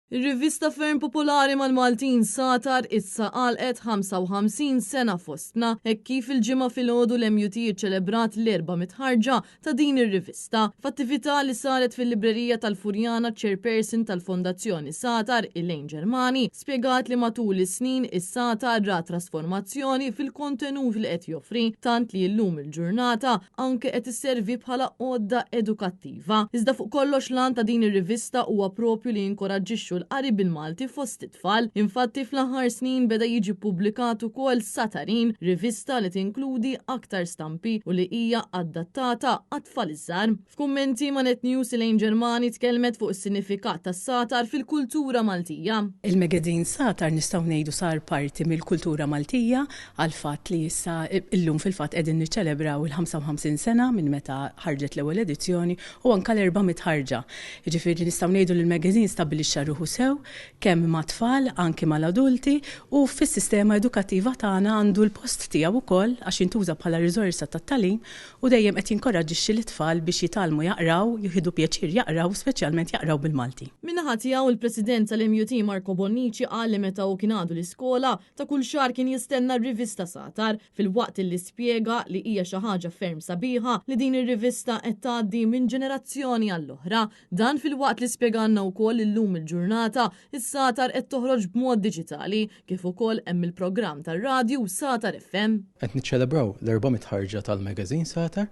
Ir-rivista ferm popolari mal-Maltin Sagħtar issa għalqet 55 sena fostna hekk kif il-Ġimgħa filgħodu l-MUT iċċelebrat l-400 ħarġa ta' din ir-rivista. F'attività li saret fil-librerija tal-Furjana chairperson tal-Fondazzjoni Sagħtar Elaine Germani spjegat li matul is-snin is-Sagħtar ra trasformazzjoni fil-kontenut li qed joffri tant li llum il-ġurnata anke qed isservi bħala għodda edukattiva. Iżda fuq kollox l-għan ta' din ir-rivista huwa propju li jinkoraġġixxu l-qari bil-Malti fost it-tfal. Infatti fl-aħħar snin beda jiġi ppubblikat ukoll Satarin, rivista li tinkludi aktar stampi u li hija adattata għat-tfal iż-żgħar. F'kummenti ma' Net News Elaine Germani tkellmet fuq is-sinifikat tas-Sagħtar fil-kultura Maltija. Il-magazine Sagħtar nistgħu ngħidu sar parti mill-kultura Maltija għall-fatt li issa illum fil-fatt qegħdin niċċelebraw il-55 sena minn meta ħarġet l-ewwel edizzjoni u anke l-400 ħarġa. Jiġifieri nistgħu ngħidu li l-magazine stabbilixxa ruħu sew kemm mat-tfal, anki mal-adulti u fis-sistema edukattiva tagħna għandu l-post tiegħu wkoll għax jintuża bħala riżorsa tat-tagħlim u dejjem qed jinkoraġġixxi lit-tfal biex jitgħallmu jaqraw, jieħdu pjaċir jaqraw u speċjalment jaqraw bil-Malti. Min-naħa tiegħu, il-President tal-MUT Marco Bonnici qal li meta hu kien għadu l-iskola, ta' kull xahar kien jistenna r-rivista Sagħtar, filwaqt illi spjega li hija xi ħaġa ferm sabiħa li din ir-rivista qed tgħaddi minn ġenerazzjoni għall-oħra. Dan filwaqt li spjegalna wkoll li llum il-ġurnata, is-Sagħtar qed toħroġ b'mod diġitali, kif ukoll hemm il-programm tar-radju Sagħtar FM. Qed niċċelebraw l-400 ħarġa tal-magazine Sagħtar.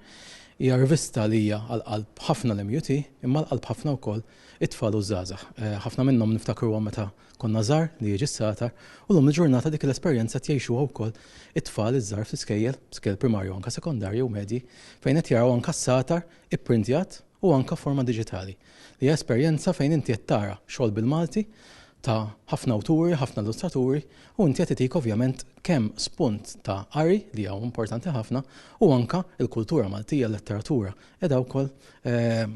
Hija rivista li hija għal qalb ħafna l-MUT, imma għal qalb ħafna wkoll it-tfal u ż-żgħażagħ. Ħafna minnhom niftakruhom meta konna żgħar li jiġi s-Sagħtar u llum il-ġurnata dik l-esperjenza qed jgħixuha wkoll it-tfal iż-żgħar fl-iskejjel, skejjel primarji u anke sekondarji u medji, fejn qed jaraw anke s-Sagħtar ipprintjat u anke f'forma diġitali, li hija esperjenza fejn inti qed tara xogħol bil-Malti ta' ħafna awturi, ħafna illustraturi u inti qed itik ovvjament kemm spunt ta' qari li huwa importanti ħafna u anke l-kultura Maltija, l-letteratura qiegħda wkoll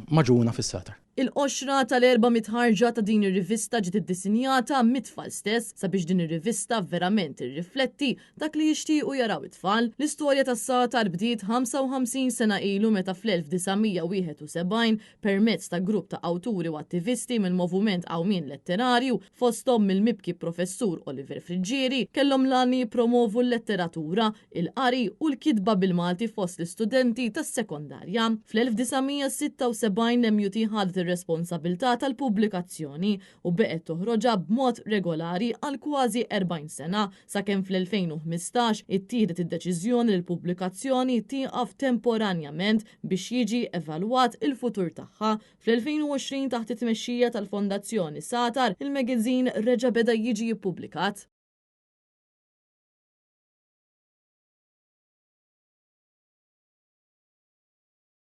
magħġuna fis-Sagħtar. Il-qoxra tal-400 ħarġa ta' din ir-rivista ġiet iddisinjata mit-tfal stess sabiex din ir-rivista verament tirrifletti dak li jixtiequ jaraw it-tfal. L-istorja tas-Sagħtar bdiet 55 sena ilu meta fl-1971 permezz ta' grupp ta' awturi u attivisti mill-Movument Qawmien Letterarju fosthom mill-mibki Professur Oliver Friggieri kellhom l-għan li jippromovu l-letteratura, il-qari u l-kitba bil-Malti fost l-istudenti tas-sekondarja. Fl-1976 l-MUT ħadet ir-responsabilità tal-pubblikazzjoni u beqgħet toħroġha b'mod regolari għal kważi 40 sena sakemm fl-2015 ittieħdet id-deċiżjoni li l-pubblikazzjoni tieqaf temporanjament biex jiġi evalwat il-futur tagħha. Fl-2020 taħt it-tmexxija tal-Fondazzjoni Sagħtar, il-magazine reġa' beda jiġi ppubblikat.